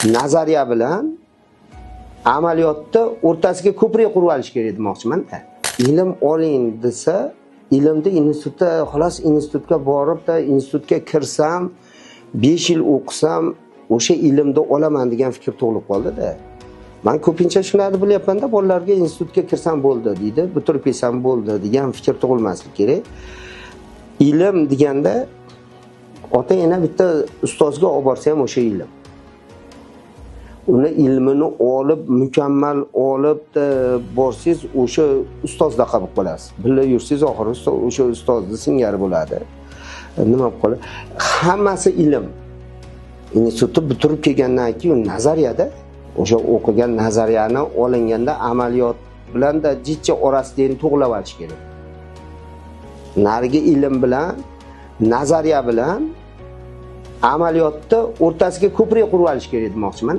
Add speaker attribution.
Speaker 1: Nazariya bilan amaliyotda o'rtasiga ko'prik qurib olish kerak demoqchimanda. Ilm oling desa, ilmni institutda xolos, institutga boribda, institutga kirsam, 5 yil o'qisam, o'sha ilmni olaman degan fikr tug'ilib qoldida. Man ko'pincha shularni bilyapmanda, bolalarga institutga kirsam bo'ldi deydi, bitirib kelsam bo'ldi degan fikr tug'ilmasligi kerak. Ilm deganda ota ena bitta ustozga olib borsa ham o'sha ilm. Uni ilmini olib, mukammal olib borsangiz, o'sha ustozda bo'lib qolasiz. Birga yursangiz, oxiri o'sha ustozni singari bo'ladi. Nima bo'lib qoladi? Hammasi ilm. Institutni bitirib kelgandan keyin nazariyada o'sha o'qigan nazariyani olinganda amaliyot bilanda jicha orasidagi to'g'rilab olish kerak. Narigi ilm bilan nazariya bilan amaliyotda o'rtasiga ko'prik qurib olish kerak demoqchiman.